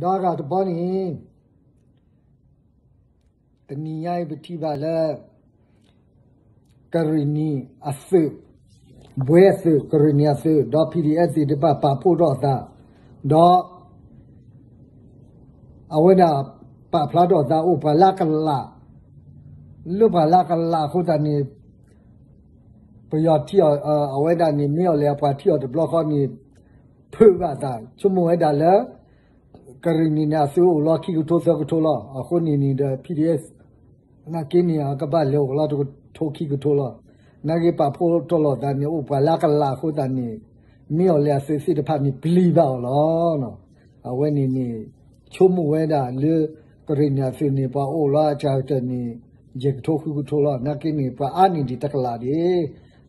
ဒီးအဂၤတဘီန့ၣ် တနံၤညါအံၤပထံၣ်ဘၣ်လၢ ကရ့ၣ်နံၤအသုး, ဘှဲအသုး ကရ့ၣ်နံၤအသုး ဒီး PDF သ့ၣ်တဖၣ်ပာ်ဖှိၣ်ထီၣ်အသး, ဒီး အဝဲဒၣ်ပာ်ဖျါထီၣ်အသးအိၣ်ပှၤလၢကလး, လၢပှၤလၢကလးအဃိသတးန့ၣ် ပယီၤထံၣ်အီၤ, အဝဲဒၣ်န့ၣ် မ့ၢ်အီၤလဲၣ်အပှၤထံၣ်အီၤတဘျီဃီန့ၣ် ဖုးဘၣ်အသး ဆိကမိၣ်ဝဲဒၣ်လၢ ကရ့ၣ်နံၤန့ၣ် အသုးအိၣ်လီၤခံကထိသၢကထိလီၤ. အဃိန့ၣ်န့ၣ်ဒီး PDF နာ်က့န့ၣ် အကဘၣ်လဲၤအိၣ်လီၤတကထိခံကထိလီၤ. နာ်က့ပာ်ဖှိၣ်ထီၣ်လိာ်သးန့ၣ် အိၣ်ပှၤလၢကလးအဃိသတးန့ၣ် မ့ၢ်အီၤလဲၣ်အသုးသ့ၣ်တဖၣ်န့ၣ် ပျံၤဘၣ်အီၤလီၤ. အဝဲန့ၣ်န့ၣ် ဆိကမိၣ်ဝဲဒၣ်လၢ ကရ့ၣ်နံၤအသုးန့ၣ် ပှၤအိၣ်လီၤအကတၢၢ်န့ၣ် ယဲၢ်ကထိဃုကထိလီၤ. နာ်က့န့ၣ် ပှၤအါန့ၢ်ဒံးတကလးဒံး.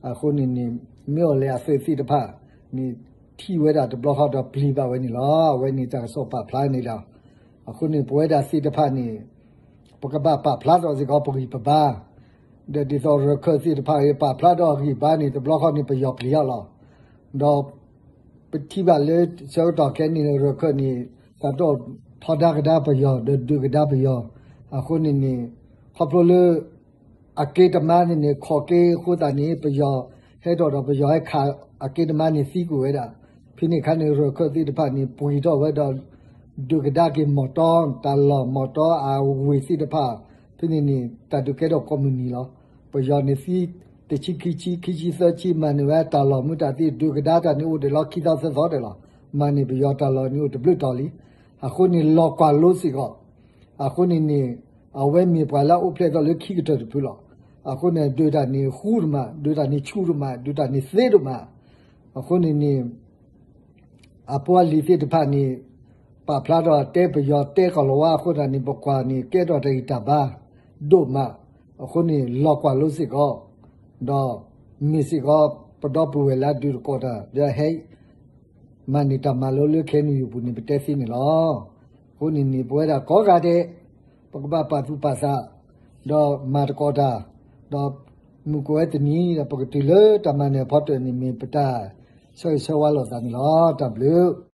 အဃိန့ၣ်န့ၣ် မ့ၢ်အီၤလဲၣ်အသုးသ့ၣ်တဖၣ်န့ၣ် ထံၣ်ဝဲဒၣ်တဘျီဃီဒီးပျံၤဘၣ်ဝဲန့ၣ်လီၤ. အဝဲန့ၣ်တၢ်ကစီၣ်ပာ်ဖျါန့ၣ်လီၤ. အဃိန့ၣ် ပဝဲဒၣ်သ့ၣ်တဖၣ်န့ၣ် ပကဘၣ်ပာ်ဖျါထီၣ်စ့ၢ်ကီးပဂံၢ်ပဘါ, ဒီးဒ်သိးရၢၢ်ခၢၣ်သ့ၣ်တဖၣ်အံၤ ပာ်ဖျါထီၣ်အဂံၢ်ဘါန့ၣ် တဘျီဃီန့ၣ် ပယီၤပျံၤအီၤလီၤ. ဒီးပထံၣ်ဘၣ်လၢဆၢကတီၢ်ခဲအံၤန့ၣ် ရၢၢ်ခၢၣ်န့ၣ် တၢ်ထီဒါကဒါပယီၤ ဒီးဒုးကဒါပယီၤ, အဃိန့ၣ်န့ၣ် ခီဖျိလၢ အက့တမါန့ၣ်န့ၣ် ခိးက့အဃိသတးန့ၣ် ပယီၤဟဲထီၣ်ဒီးပယီၤဟဲခးအက့တမါန့ၣ်သံကွံာ်ဝဲဒၣ်, ဖဲန့ၣ်အခါန့ၣ် ရၢၢ်ခၢၣ်သ့ၣ်တဖၣ်န့ၣ် ပှ့ၤထီၣ်ဝဲဒီး ဒုးကဒါက့ၤမီၢ်တီ တၢ်လီၢ်မီၢ်တီအဝ့ၢ်သ့ၣ်တဖၣ်, ဖဲန့ၣ်န့ၣ် တၢ်ဒုးကဲထီၣ်ကိးမုၢ်နံၤလီၤ. ပယီၤန့ၣ်သံ တဆံခံဆံ ခံဆံသၢဆံ မၤန့ၢ်ဝဲတၢ်လီၢ်မုၢ်တၢ်သ့ ဒုးကဒါတၢ်န့ၣ်အိၣ်ဒံးလီၤခံသီသၢသီဒံးလီၤ. မၤန့ၢ်ပယီၤတၢ်လီၢ်န့ၣ်အိၣ်တဘျုးတီၤလံ. အဃိန့ၣ် လီၤကွၢ်လိစ့ၢ်ကီး အဃိန့ၣ်န့ၣ် အဝဲမ့ၢ်ပှၤလၢအအိၣ်ဖျဲၣ်ထီၣ်လၢခံကတၢၢ်တဖုလီၤ. အဃိန့ၣ် ဒုးတၢ်န့ၣ်ဃူဒိၣ်မး, ဒုးတၢ်န့ၣ်ဆူၣ်ဒိၣ်မး, ဒုးတၢ်န့ၣ်သ့ဒိၣ်မး. အဃိန့ၣ်န့ၣ် အဖိအလံၤသ့ၣ်တဖၣ်န့ၣ် ပာ်ဖျါထီၣ်တဲပယီၤတဲကီၢ်လီၤဝါအဃိသတးန့ၣ် ပကွၢ်န့ၣ် ကဲထီၣ်တၢ်ဂံၢ်တၢ်ဘါဒိၣ်မး. အဃိန့ၣ် လီၤကွၢ်လိစ့ၢ်ကီး ဒီးမ့ၢ်စ့ၢ်ကီး ပဒီပုၢ်ဝဲၢ်လၢအဒုးတကိးတၢ် ဒီးဟဲ မၤန့ၢ်တၢ်မၤလိလၢ ခဲအံၤယူၢ်ပူၤန့ၣ် ပတဲသ့န့ၣ်လီၤ. အဃိန့ၣ်န့ၣ် ပဝဲဒၣ်ကိးဂၤဒဲး ပကဘၣ်ပာ်သူၣ်ပာ်သး ဒီးမၤသကိးတၢ်, ဒီးမုၢ်ကအိၣ်ဝဲတနံၤဒီး ပကတုၤလၢတၢ်မၤနၢၤအဖီတၢၢ်န့ၣ် မ့ၢ်ပတၢ်ဆၢဂ့ၤဆၢဝါလိာ်သးန့ၣ်လီၤ. တၢ်ဘျုး